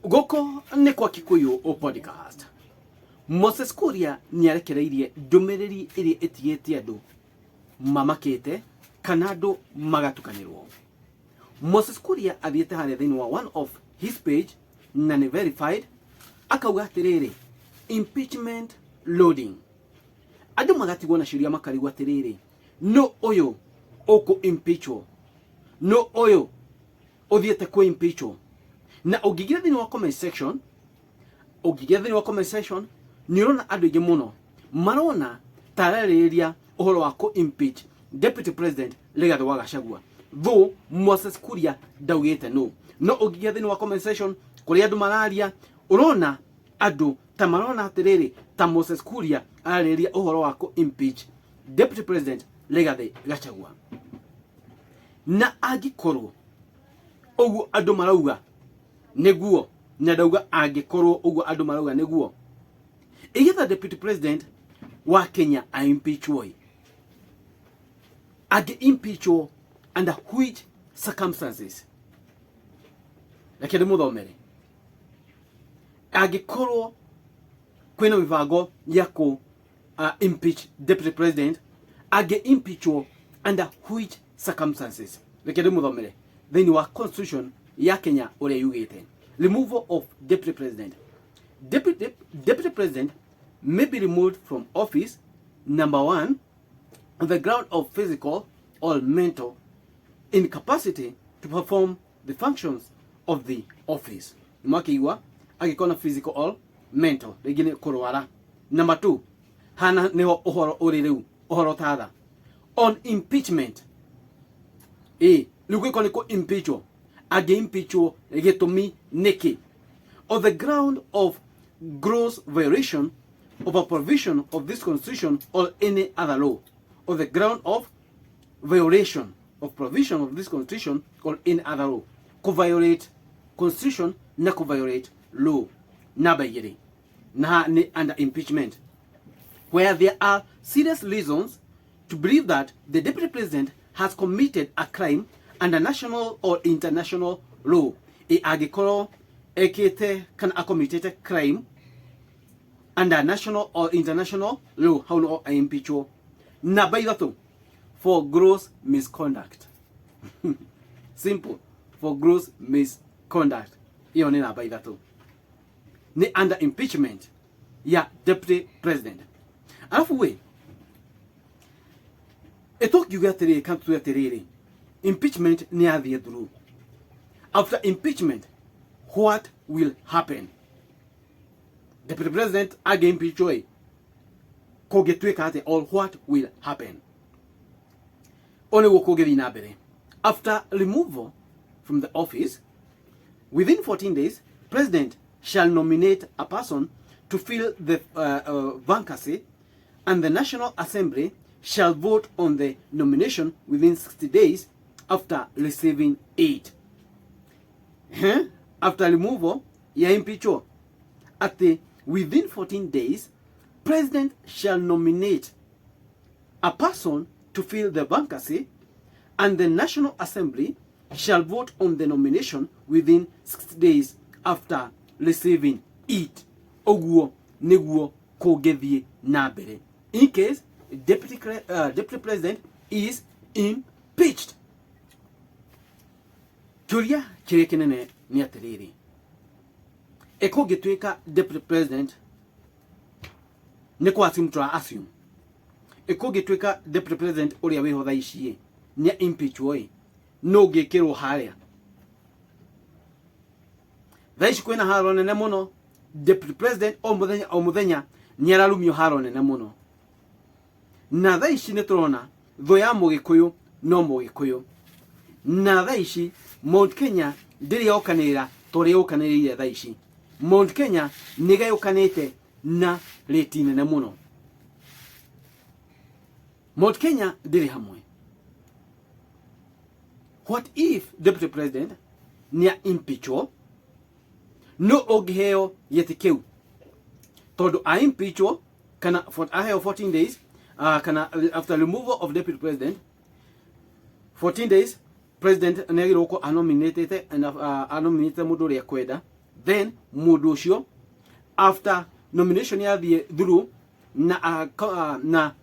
Gũkũ nĩ kwa Kikuyu Podcast. Moses Kuria nĩ arekereirie ndũmĩrĩri ĩrĩa ĩtigĩte andũ mamakĩte kana andũ magatukanĩrwo. Moses Kuria athiĩte harĩa thĩinĩ wa one of his page na nĩ verified, akauga atĩrĩrĩ, "Impeachment loading." Andũ magatigwo na ciũria, makarigwo atĩrĩrĩ, no ũyũ ũkũ impeachwo, no ũyũ ũthiĩte kũ impeachwo? Na ũngĩingĩra thĩinĩ wa comment section, ũngĩingĩra thĩinĩ wa comment section, nĩ ũrona andũ aingĩ mũno marona ta ararĩrĩria ũhoro wa kũ impeach Deputy President Rigathĩ wa Gachagua, though Moses Kuria ndaugĩte no. No ũngĩingĩra thĩinĩ wa comment section kũrĩa andũ mararia, ũrona andũ ta marona atĩrĩrĩ, ta Moses Kuria ararĩrĩria ũhoro wa kũ impeach Deputy President Rigathĩ Gachagua. Na angĩkorwo ũguo andũ marauga nĩguo, na ndauga angĩkorwo ũguo andũ marauga nĩguo, igetha Deputy President wa Kenya aimpeachwo, angĩ impeachwo under which circumstances? Reke ndĩmũthomere. Angĩkorwo kwĩna mĩbango ya kũ impeach Deputy President, angĩ impeachwo under which circumstances? Reke ndĩmũthomere thĩinĩ wa constitution ya Kenya ũrĩa yugĩte. Removal of Deputy President. Deputy President may be removed from office, number one, on the ground of physical or mental incapacity to perform the functions of the office. Nĩmwakĩigua, angĩkorwo na physical or mental, rĩngĩ nĩ kũrwara. Number two, hana nĩho ũhoro ũrĩ rĩu, ũhoro tatha on impeachment. Ĩ rĩu gwĩko nĩ kũ impeachwo, angĩ impeachwo gĩtũmi nĩkĩ? On the ground of gross violation of a provision of this constitution or any other law. On the ground of violation of provision of this constitution or any other law, ku violate constitution na ku violate law. Namba igĩrĩ, na nĩ under impeachment, where there are serious reasons to believe that the Deputy President has committed a crime under national or international law. Ĩ angĩkorwo ekĩte kana acommitted crime under national or international law, hau no aimpeachwo. Namba ithatũ, for gross misconduct. Simple, for gross misconduct. Iyo nĩ namba ithatũ, nĩ under impeachment ya Deputy President. Alafu we ĩtũngiuga atĩrĩrĩ, kana tuge atĩrĩrĩ, impeachment nĩ yathiĩ through. After impeachment, what will happen? Deputy President angĩ impeachwo ĩ, kũngĩtuĩka atĩ, or what will happen? O nĩguo kũngĩthiĩ na mbere, after removal from the office, within 14 days, President shall nominate a person to fill the vacancy, and the National Assembly shall vote on the nomination within 60 days after receiving it. Eh? After removal ya impeachwo, atĩ within 14 days President shall nominate a person to fill the vacancy, and the National Assembly shall vote on the nomination within 60 days after receiving it. Ũguo nĩguo kũngĩthiĩ na mbere in case Deputy President is impeached. Kĩũria kĩrĩa kĩnene nĩ atĩrĩrĩ, ĩkũngĩtuĩka Deputy President nĩ kwa assume, tũra assume ĩkũngĩtuĩka Deputy President ũrĩa wĩho thaa ici ĩ nĩ impeachwo ĩ, no ũngĩkĩrwo harĩa thaa ici kwĩna haro nene mũno. Deputy President o mũthenya o mũthenya nĩ ararumio, haro nene mũno. Na thaa ici nĩ tũrona thũ ya Mũgĩkũyũ no Mũgĩkũyũ, na thaa ici Mount Kenya ndĩrĩ yokanĩrĩra ta ũrĩa yũkanĩrĩire. Thaa ici Mount Kenya nĩ gayũkanĩte na rĩti nene mũno. Mount Kenya ndĩrĩ hamwe. What if Deputy President nĩ impeachwo? No ũngĩheo gĩtĩ kĩu tondũ a impeachwo kana aheo 14 days, kana after removal of Deputy President, 14 days, President nĩ agĩrĩirwo gũkorwo anominatĩte, anominate mũndũ ũrĩa kwenda. Then mũndũ ũcio after nomination yathiĩ through na, na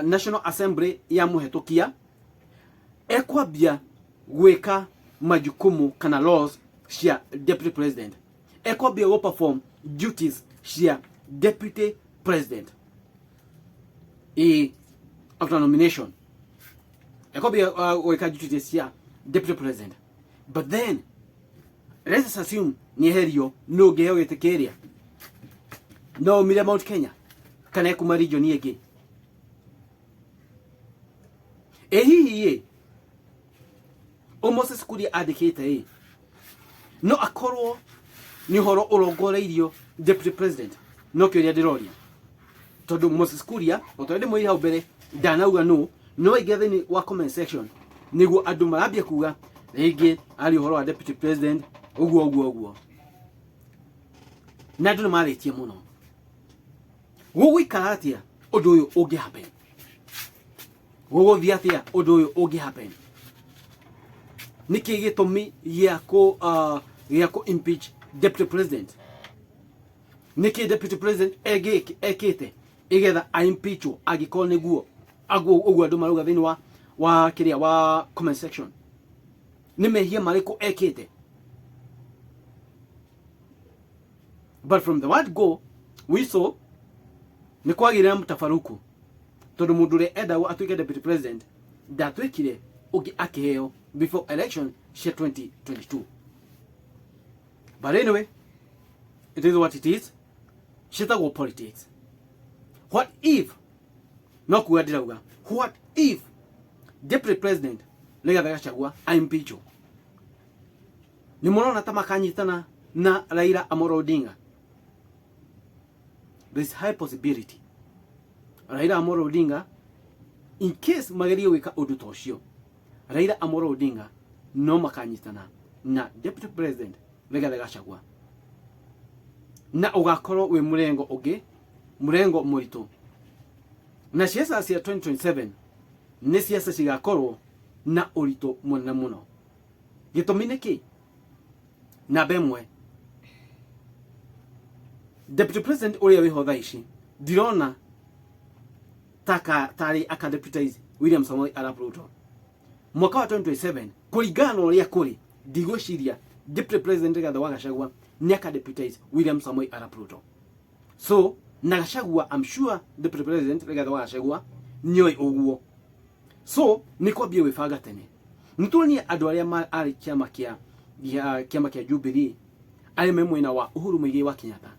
National Assembly yamũhetũkia, ekwambia gwĩka majukumu kana laws cia deputy president, ekwambia gũ perform duties cia deputy president. Ĩ after nomination ekwambia gwĩka duties cia deputy president. But then let's assume nĩ eherio, nũ ũngĩheo gĩtĩ kĩrĩa? No umire Mount Kenya kana ekuma region ĩngĩ? Ĩ hihi ĩ ũ Moses Kuria andĩkĩte ĩ no akorwo nĩ ũhoro ũrongoreirio deputy president? No kĩũria ndĩroria, tondũ Moses Kuria, o ta ũrĩa ndĩmwĩrire hau mbere, ndanauga nũ, no aingĩra thĩinĩ wa comment section nĩguo andũ marambia kuga rĩngĩ ari ũhoro wa deputy president ũguo ũguo ũguo, na andũ nĩ marĩtie mũno. Gũgũikara atĩa ũndũ ũyũ ũngĩ happen? Gũgũthiĩ atĩa ũndũ ũyũ ũngĩ happen? Nĩkĩ gĩtũmi gĩa kũ impeach deputy president? Nĩkĩ deputy president ekĩte igetha a impeachwo, angĩkorwo nĩguo ũguo andũ marauga thĩinĩ wa kĩrĩa wa comment section? Nĩ mehia marĩkũ ekĩte? But from the word go we saw nĩ kwagĩire na mũtabarũku, tondũ mũndũ ũrĩa endagwo atuĩke deputy president ndatuĩkire, ũngĩ akĩheo before election cia 2022. But anyway, it is what it is, ciĩtagwo politics. What if, no kuga ndĩrauga, what if deputy president Rigathi Gachagua aimpeachwo? Nĩ mũrona ta makanyitana na Raila Amolo Odinga? There is high possibility Raila Amolo Odinga, in case magerie gwĩka ũndũ ta ũcio, Raila Amolo Odinga no makanyitana na deputy president Rigathi Gachagua, na ũgakorwo wĩ mũrengo ũngĩ, mũrengo mũritũ, na ciaca cia 2027 nĩ ciaca cigakorwo na ũritũ mũnene mũno. Gĩtũmi nĩ kĩ? Namba ĩmwe, deputy president ũrĩa wĩho thaa ici ndirona tarĩ aka deputize William Samoei Arap Ruto mwaka wa 2027. Kũringana na ũrĩa kũrĩ, ndigwĩciria deputy president Rigathi wa Gachagua nĩ aka deputize William Samoei Arap Ruto. So na Gachagua, I'm sure deputy president Rigathi wa Gachagua nĩoĩ ũguo, so nĩ kwambia gwĩbanga tene. Nĩ tuonie andũ arĩa arĩ kĩama kĩa Jubilee, arĩa me mwena wa Uhuru Muigai wa Kenyatta,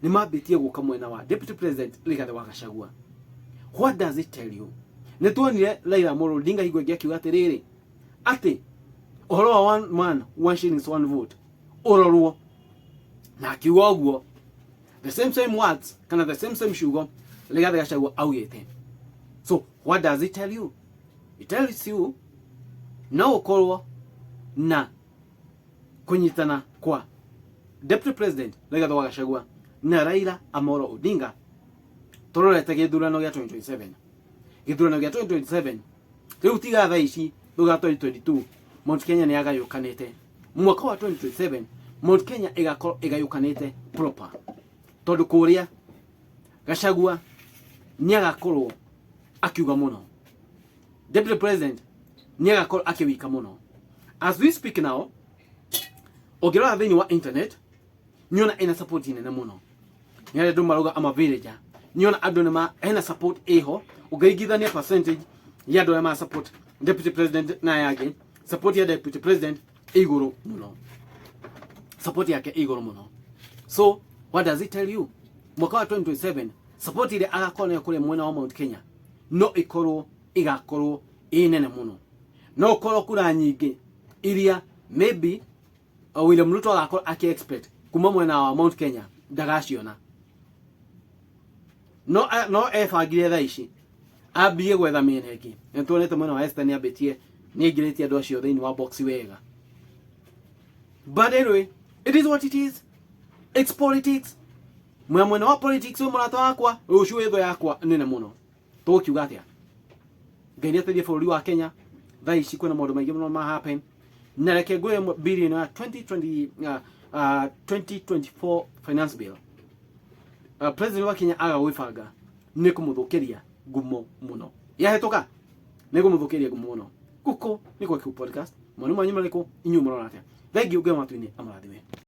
nĩ mambĩtie gũka mwena wa deputy president Rigathi wa Gachagua. What does it tell you? Nĩ tuonire Raila Amolo Odinga hingo ĩngĩ akiuga atĩrĩrĩ, atĩ ũhoro wa one man one shillings one vote ũrorwo, na akiuga ũguo the same same words kana the same same ciugo Rigathi Gachagua augĩte. So what does it tell you? It tells you no ũkorwo na kũnyitana kwa deputy president Rigathi wa Gachagua na Raila Amolo Odinga tũrorete gĩthurano gĩa 2027. Gĩthurano gĩa 2027 rĩu tiga thaa ici, thutha wa 2022 Mount Kenya nĩ yagayũkanĩte. Mwaka wa 2027 Mount Kenya ĩgakorwo ĩgayũkanĩte proper, tondũ kũrĩa Gachagua nĩ agakorwo akiuga mũno, deputy president nĩ agakorwo akĩwika mũno. As we speak now, ũngĩrora thĩinĩ wa internet nĩona ĩna support nene mũno, nĩ arĩa andũ marauga ama villager, nĩona andũ nĩ hena support ĩho. Ũngĩringithania percentage ya andũ arĩa ma support deputy president na aya angĩ, support ya deputy president ĩ igũrũ mũno, support yake ĩ igũrũ mũno. So what does it tell you? Mwaka wa 2027 support ĩrĩa agakorwo nayo kũrĩa mwena wa Mount Kenya no ĩkorwo ĩgakorwo ĩ nene mũno, no ũkorwo kura nyingĩ iria maybe William Ruto agakorwo akĩ expect kuma mwena wa Mount Kenya ndagaciona. No ebangire thaa ici ambie gwetha mĩena ĩngĩ. Nĩ tuonete mwena wa Esther nĩ ambĩtie, nĩ aingĩrĩtie andũ acio thĩinĩ wa box wega. But anyway, it is what it is, it's politics. Mwena wa politics wĩ mũrata wakwa, rũciũ wĩ thũ yakwa nene mũno. Tũgũkiuga atĩa? Ngai nĩ ateithie bũrũri wa Kenya. Thaa ici kwĩna maũndũ maingĩ mũno ma happen, na reke ngwĩre mbiri ĩno ya 2020, 2024 finance bill, president wa Kenya aga gwĩbanga nĩ kũmũthũkĩria ngumo mũno. Yahĩtũka nĩ kũmũthũkĩria ngumo mũno. Gũkũ nĩ kwa Q podcast. Mawoni manyu marĩkũ? Inyuĩ mũrona atĩa? Thengiũ, Ngai wa matu-inĩ amũrathime.